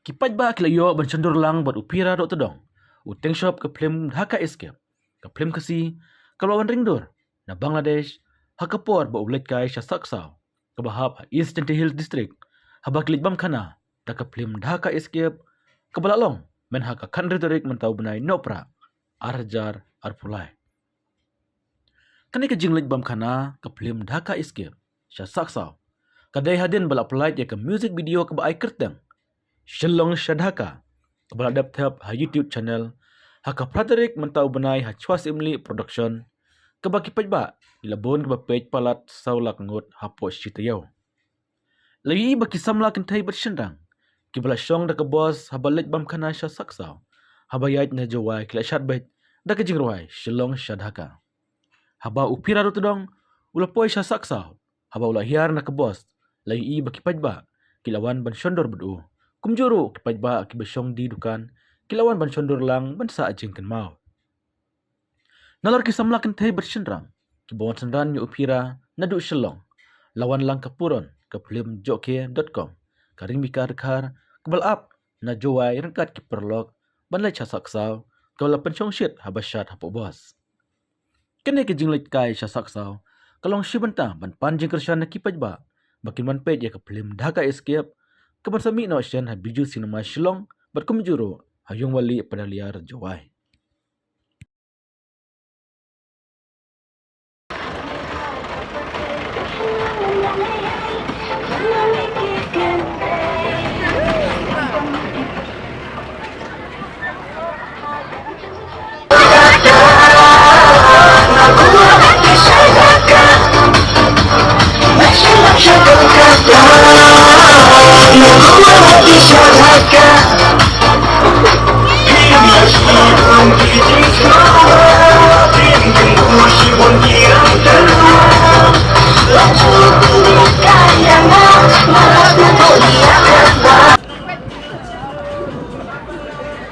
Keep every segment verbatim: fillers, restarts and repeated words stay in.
Ki paidbah ki la ïoh ban shon dur lang bad u Pira Dohtdong, u tyngshop ka phlim Dhaka Escape, ka phlim Khasi kaba la wan ring dur na Bangladesh ha ka por ba u leit kai sha Saksaw, kaba hap ha East Jaintia Hills District, haba ki leit bam khana da ka phlim Dhaka Escape, kaba la long mynha ka khathynriew tarik mynta u bnai Nohprah, ar hajar arphew lai. Kane ka jingleit bam khana ka phlim Dhaka Escape sha Saksaw ka dei hadien ba la pyllait ïa ka music video kaba ai kyrteng Shillong sha Dhaka, kaba la dep thep ha YouTube channel ha ka phra tarik mynta u bnai ha Chwa Syiemlieh Production, kaba ki paidbah ki la bun kiba peit palat saw lak ngut hapoh shi taïew. La ïohi ba ki samla kynthei bad shynrang kiba la shong da ka bos haba leit bam khana sha Saksaw, haba ïaid na Jowai ki la shad beit da ka jingrwai Shillong sha Dhaka. Haba u Pira Dohtdong u la poi sha Saksaw, haba u la hiar na ka bos, la ïohi ba ki paidbah ki la wan ban shon dur bad u. Kumjuh ruh ki paidbah kiba shong die dukan ki la wan ban shon dur lang ban sah jingkynmaw. Nalor ki samla kynthei bad shynrang kiba wan synran ïa u Pira naduh Shillong, la wan lang ka puron ka phlim Jokhe dot com, ka Rimika Dkhar, kaba la ap na Jowai ryngkat ki paralok ban leit sha Saksaw, kaba la pynshong shit haba shad hapoh bos. Kane ka jingleit kai sha Saksaw ka long shi bynta ban pan jingkyrshan na ki paidbah ba kin wan peit ïa ka phlim Dhaka Escape, kaban sa mih noh shen ha Bijou Cinema Shillong bad kumjuh ruh ha Yungwali Padaliar Jowai.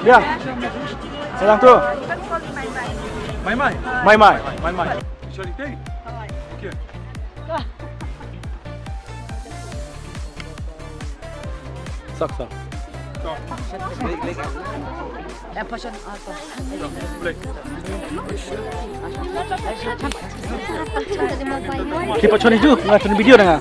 Ya. Salam tu. Mai mai. Mai mai. Mai mai. Sorry, thank you. Sak sak. Ki pachon itu, nga chon video na nga.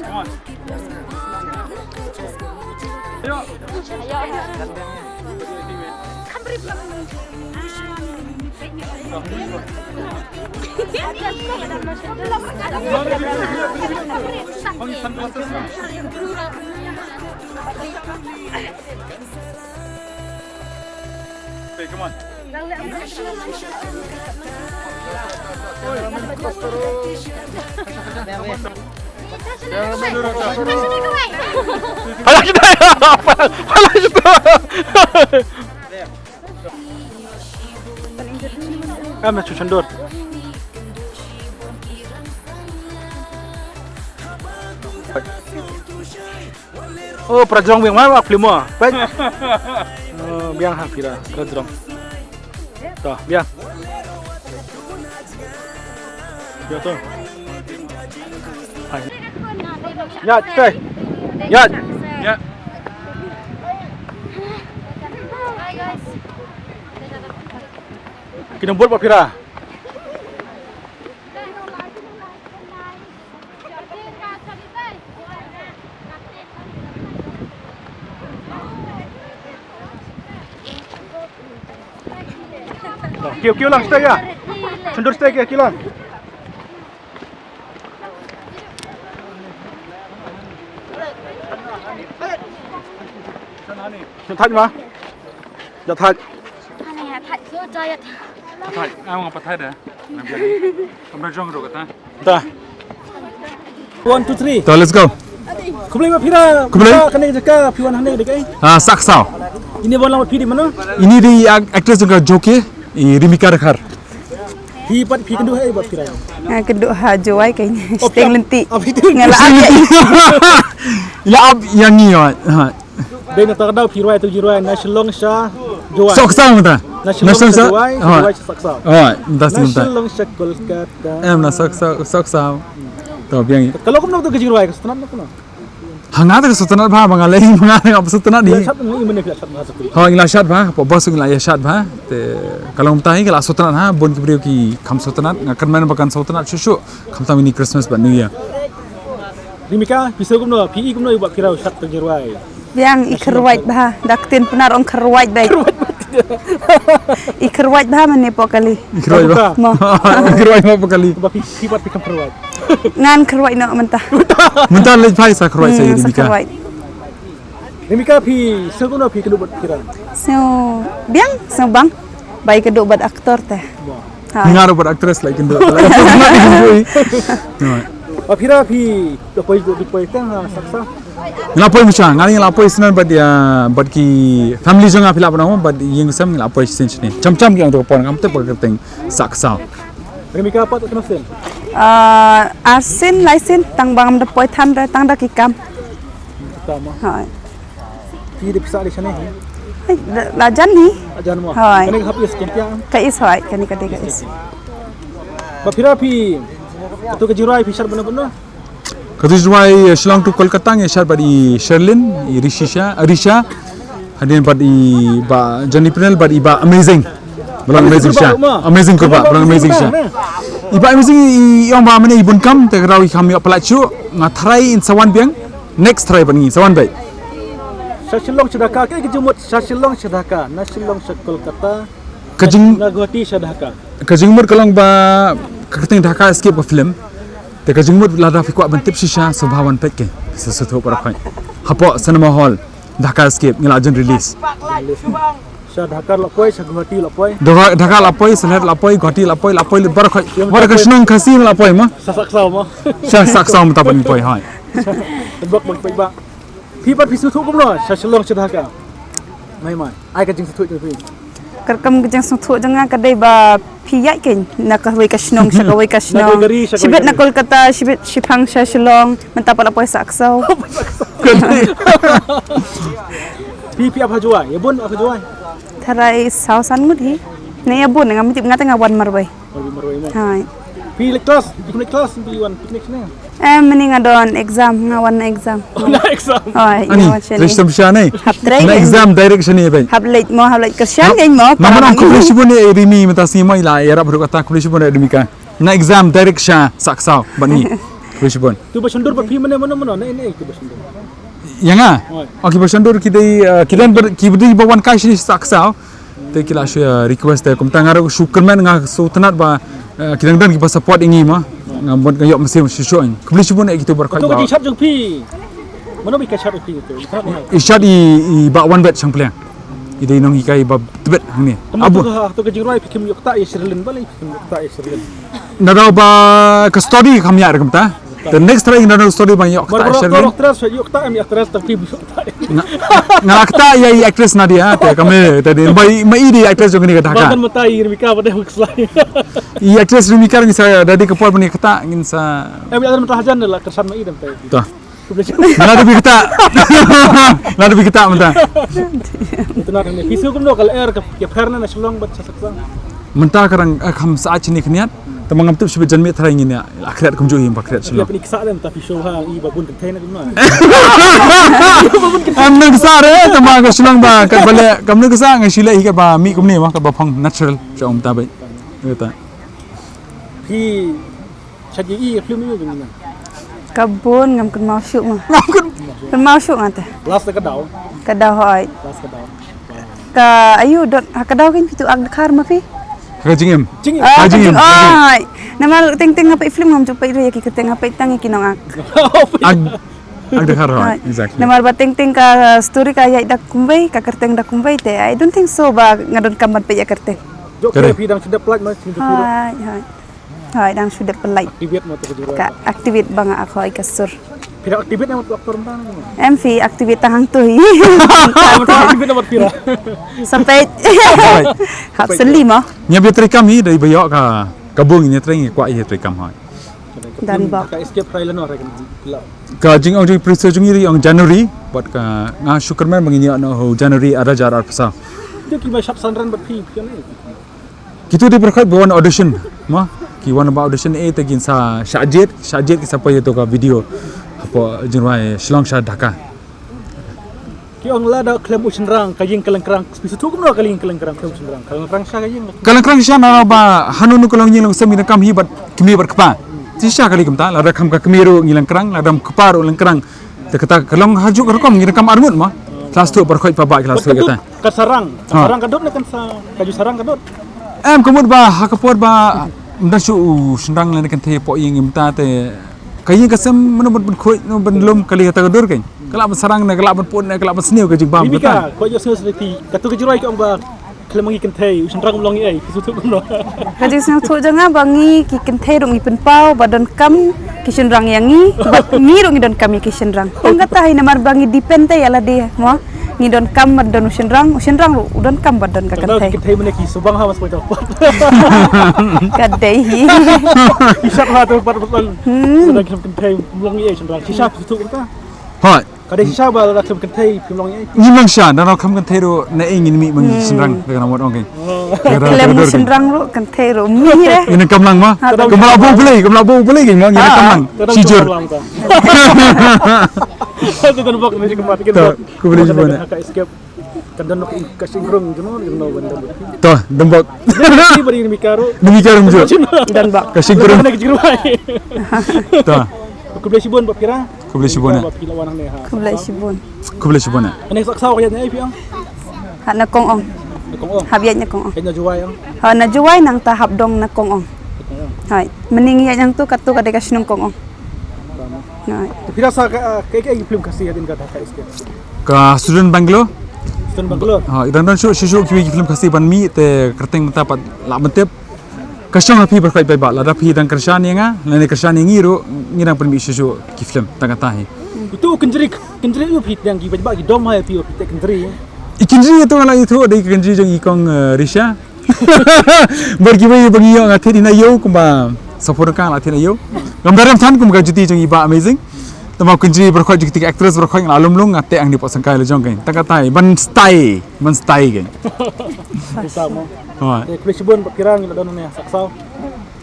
Hey, come on. Pala kita. Pala kita. Em, na chuchan dur. Oh, para jrong biang ma, ma film mo. Peit. Oh, biang ha kira, para jrong. To, biang. Biang to. Hai. Ya, cai. Ya. Ya. Kino bol pa pira. Kiew, kiew lang, stay ya. Chundur, stay ya, kiew lang. Thaj ma. Ya thaj. Thaj, ah, ngapa thaj dah. Kamera jong ro kata. Ta. One, two, three. Ta, let's go. Khublei ba phira. Khublei. Kane jaka phi wan hangne dei kai. Ah, Saksaw. Ini wan lang phi di mana? Ini di actress jong ka Joki, i Rimika Dkhar. Phi pat phi kynduh ha ba phira. Nga kynduh ha Jowai kai. Steng lenti. Nga la ap. Ila ap yang ni. Ha. Dei na ta ka daw phi rwai tu ji rwai na Shillong sha Jowai. Saksaw mynta. Na Shillong sha Jowai, sha Jowai sha Saksaw. Oh, mynta. Na Shillong sha Kolkata. Em, na Saksaw, Saksaw. To biang. Ka lok kumno tu ka ji rwai ka stunam na kumno. Ha nga te ka sngewtynnat bha, ba nga leh, ba nga nga sngewtynnat hi. Ïa shad nga i mane phi la shad nga sa kri. Ha, ngi la shad bha, pa bos ngi la ïa shad bha. Te ka long mynta hi ka la sngewtynnat ha, bun ki briew ki kham sngewtynnat, nga kyrmen ba kan sngewtynnat shuh shuh. Khamtam ïa ini Christmas bad New Year. Rimika, phi sngew kumno, phi i kumno ïa u Bah Phira u shad ka jingrwai? Biang, i kyrwai bha, da ktien Pnar ong kyrwai bha. I kyrwai bha mane po kali. I kyrwai bha. Mo. I kyrwai bha po kali. Ba phi, phi pat phi kam kyrwai. Ngan kyrwai noh mynta. Mynta leit phai sa kyrwai sa, hmm, sa Rimika. Kyrwai. Rimika, phi sngew kumno phi kynduh bad Phira? Sngew biang, sngew bang. Ba i kynduh bad aktor te. Mo. Ha. Nga ruh bad actress la i kynduh. Ba Phira phi da poi, da poi tang ha Saksa? Nga la poi mynshwa, nga la poi shen bad ïa, bad ki family jong nga phi lah ban ong, bad ïing sem nga la poi shen shen. Cham cham ki ong to ka por ngam tip ka kyrteng Saksa. Rimika pat kano sien? Ah, ar sien, lai sien, tang ba ngam da poi than re, tang da ki kam. Tama. Hoi. Phi dei pisa dei shane hi? Hei, la, la jan hi. La jan mo. Hoi. Kane ka hap is kyntia. Ka is hoi, kane ka dei ka is. Ba Phira phi, kato ka jingrwai phi shad bana bana? Kato jingrwai, eh, Shillong to Kolkata ngi shad bad i Sherlyn, i Rishisha, Risha. Hadien bad i Bah Johnny Pnell bad i Bah Amazing. Ba long Amazing shisha. Amazing Kurba, ba long Amazing shisha. I Bah Amazing i ong ba mane i bun kam te ka daw i kham ïoh palat shuh, nga tharai in sa wan biang. Next try bad ngi, sa wan beit. Sha Shillong sha Dhaka, ka jingmut sha Shillong sha Dhaka, na Shillong sha Kolkata, ka jing, na Guwahati sha Dhaka. Ka jingmut ka long ba ka kyrteng Dhaka Escape ka film. Te ka jingmut lada phi kwah ban tip shisha, sngewbha wan peit ke. Sa sngewthuh baroh khoit. Hapoh cinema hall Dhaka Escape ngi la jan release. Sha Dhaka la poi, sha Guwahati la poi. Dhaka, Dhaka la poi, Sylhet la poi, Guwahati la poi, la poi baroh khoit. Wat ka shnong Khasi la poi mo. Sha Saksaw mo. Sha Saksaw mynta ban poi hoi. Bok bok bok bok. Phi pat phi sngewthuh kumno sha Shillong sha Dhaka? Mai mai. Ai ka jingsngewthuh jong phi. Ka rukom ka jingsngewthuh jong nga ka dei ba phi ïaid kein na kawei ka shnong sha kawei ka shnong. Na kawei ka ri sha kawei ka ri. Shibit na Kolkata, shibit shiphang sha Shillong, mynta pat la poi Saksaw. Phi phi ap ha Jowai, ïa bun ap ha Jowai. Tharai saw san ngut hi. Ne ïa bun ngam tip, nga te nga wan marwei. Wan marwei mo. Hai. Phi leit klas, phi leit klas, phi wan picnic ne? Em, mynne nga don exam, nga wan na exam. Na exam. Hoi, ani, nga wan shane. Trei shtam sha ne? Hap trei. Na exam direct shane beit. Hap leit mo, hap leit kyrshan kein mo. Namar khublei shibun ïa Rimi mynta sngi mo, i la ïarap ruh kata, khublei shibun ïa Rimika. Na exam direct sha Saksaw bad ngi. Khublei shibun. Tu ba shondur bad phi mane mane mane ne ne tu ba shondur. Ïa nga? Hoi. Oh, ki ba shondur ki dei, eh, ki dei ba, ki dei ba wan kai shane Saksaw. Te ki la shu, eh, request te kumta nga ruh shu kyrmen, nga shu tynnat ba, eh, ki dang don kiba support ïa ngi mo. Nga mut nga ïoh mynsiem shuh shuh. Khublei shibun ïa kito baroh. Kato ka ba jingshat jong phi. Mano ba i ka shat ïa phi to? I shat i, i Bah Wanbet Shangpliang. I dei nonghikai ba tbit hangne. Abu. To ka, to ka jingrwai phi kim ïoh ktah ïa Sherlyn balei phi kim ïoh ktah ïa Sherlyn? Nada ba ka story kam ïa kumta. The next try nada story ba ïoh ktah ïa Sherlyn. Actress ïoh ktah, em actress tapi ïoh ktah. Nga, nga la ktah ïa i actress Nadia, te kame, te dei ba i, ma i dei actress jong kane ka Dhaka. Ba kan mata i Rimika ba dei huk slai. I actress Rimika ngin sa da dei ka por ba ngin ktah ngin sa. Em ïa mata hajan la kersan ma i dam tai. To. Lada bi kata. Lada bi kata mynta. Mynta ka dang, eh, kham sa ach ni khniat. Te ma ngam tip shibit jan miet tharai ngin ïa la khriat kumjuh hi ba khriat shlong. Am nang sa re, te ma ka shlong ba kat ba leh, kam nang sa nga shu leh hi kat ba mih kumne ma, kat ba phong natural. Sha um ta bai. Kata. Phi Shait ïa i film ïa jong ngi. Ka bun ngam kynmaw shuh ma. Ngam kyn- Kynmaw shuh nga te. Last ka daw. Ka daw hoi. Last ka daw. Ka ayu dot ha ka daw kin pitu ak dkhar ma phi. Ka jingim. Jingim. Ah, ka jingim. Hoi. Namar teng teng nga peit film ngam ju peit re ïa ki kyrteng, nga peit tang ïa ki nong ak. Ak, ak dkhar hoi. Hoi. Exactly. Namar ba teng teng ka story ka ïaid da kumwei, ka kyrteng da kumwei te. I don't think so ba nga donkam ban peit ïa kyrteng. Jok ke phi dang sdep pynlait ma. Hoi, hoi. Hoi, dang shu dep pynlait. Activate mo to ka jingïaid. Ka activate ba nga ak hoi ka sur. Phi dang activate mo to actor mynta? Em phi activate tang hangto hi. Activate mo phi ra. Sa peit. Hap seli mo. Ngi ïa trei kam hi dei ba ïoh ka, ka bung ngi trei ngi kwah ïa trei kam hoi. Dan bok. Ka escape try lano re kan la. Ka jingong jong producer jong ngi ong January, bad ka nga shu kyrmen ba ngin ïoh noh January ar hajar arphew saw. Te ki ma shap san ran bad phi kan. Kitu dei pyrkhat ba wan audition. Ma, ki wan ba audition eh te kin sa shah jied, shah jied ki sa poi ïa to ka video. Hapoh jingrwai Shillong sha Dhaka. Ki ong lada khlem u shynrang ka ïing ka lyngkrang, phi sngewthuh kumno ka ïing ka lyngkrang khlem u shynrang? Ka lyngkrang shisha ka ïing. Ka lyngkrang shisha namar ba hangno hangno ka longïing longsem ngi donkam hi bad kmie bad kpa. Shisha ka lei kumta, lada kham ka kmie ruh ngi lyngkrang, lada kham kpa ruh lyngkrang. Te kata ka long ha juk rukom ngi donkam arngut mo. Ki la sngewthuh, baroh khoit paidbah ki la sngewthuh kata. Ka sarang, ka sarang ka dud ne kan sa, ka ju sarang ka dud. Em, ka mut ba ha ka por ba ym don shuh u shynrang lane kynthei hapoh ïing, mynta te ka ïing ka sem mano ban pynkhuid, mano ban lum, ka lei kata ka dur kein. Ka lah ban sarang ne ka lah ban pun ne ka lah ban sniew ka jingbam. Mimika, kata ko ju sngewthuh sati, katu ka jingrwai ka ong ba khlem ma ngi kynthei u shynrang um long ei, phi sngewthuh kumno? Ka jingsngewthuh jong nga ba ngi ki kynthei ruh ngi pynpaw ba donkam ki shynrang ïa ngi, bad ngi ruh ngi donkam ïa ki shynrang. Tang kata hi namar ba ngi depend te ïa lade mo. Ngi donkam ban don u shynrang, u shynrang ruh u donkam ban don ka kynthei. Kynthei mane ki subang ha mas pajak. Ka dei hi. Ki shat ha tu pat pat. Hmm. Don kynthei, um long ei shynrang. Shisha phi sngewthuh kumta? Hooid. Ka dei shisha ba lada khlem kynthei phim long ei. Ngim long shisha, lada khlem kynthei ruh naei ngin mih ma ngi shynrang, da ka namot ong kein. Khlem shynrang ruh kynthei ruh mih re. Ngin kam lang ma. Kumba la buh u Blei, kumba la buh u Blei kein ma, ngin kam lang. Shijur. Khublei shibun. Ka Escape. Kan don ka singkrung jeno jeno ban don. To, don bok. Ni bari ni mikaru. Ni mikaru jeno. Don bok. Ka singkrung. Ni mikaru. To. Khublei shibun bad phi ra. Khublei shibun. Khublei shibun. Khublei shibun. Ane sak saw ka ïa ne phi ong. Ha na kong ong. Na kong ong. Hap ïa na kong ong. Ïa na Jowai ong. Ha na Jowai nangta hap dong na kong ong. Hai. Mynning ïa nang tu katu ka dei ka shnong kong ong. Hai. Phi ra sa ka ka ka film Khasi hadien ka Dhaka Escape. Ka Student Bungalow. Student Bungalow. Ha, i dang don shuh shuh ki film Khasi ban mih te kyrteng mynta pat lah ban tip. Ka shong ha phi baroh khoit paidbah, lada phi dang kyrshan ïa nga lane kyrshan ïa ngi ruh ngi dang pynmih shuh shuh ki film tang kata hi. Itu kynjri kynjri u phi dang ki paidbah ki dom ha phi u phi te kynjri. I kynjri itu nga la itu dei kynjri jong i kong Risha. Bad kiwei ba ngi ïoh nga thied hi na ïew kumba support ka la thied na ïew. Ngam da rem than kum ka juti jong i Bah Amazing. Tangba kynjri baroh khoit jong ki actress baroh khoit nga la lum lung nga teh hangne hapoh sengkai la jong kein. Tang kata hi ban style, ban style kein. Khublei shibun bad phi ra ngi la don ne sak saw.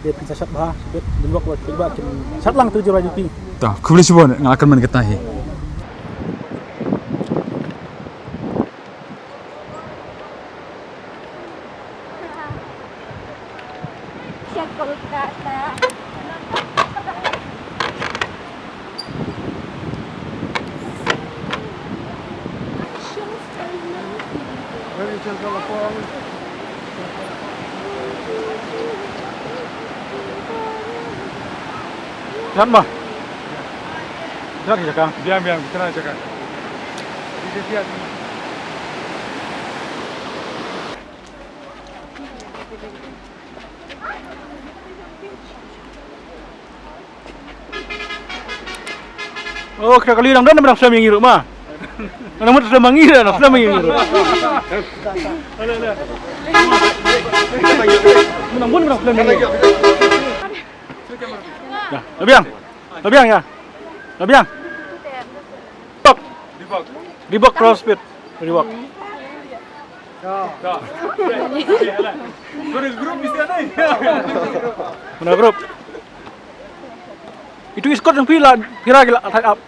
Te phin sa shat bha shibit, dei bok bad phi ba kin shat lang tu jira juti. To khublei shibun nga la kyrmen kata hi. Jan ma. Jan jaka. Biang biang kita jaka. Oh, kita kali dang don dang slem ïa ngi ruh ma. Nang mut slem ïa ngi ruh, nang slem ïa ngi ruh. Nang bun nang slem ïa ngi. Ya, labiang. Labiang ya. Labiang. Reebok. Reebok Pro Speed. Reebok. Mana grup? Itu iskot yang pila, pila gila attack up.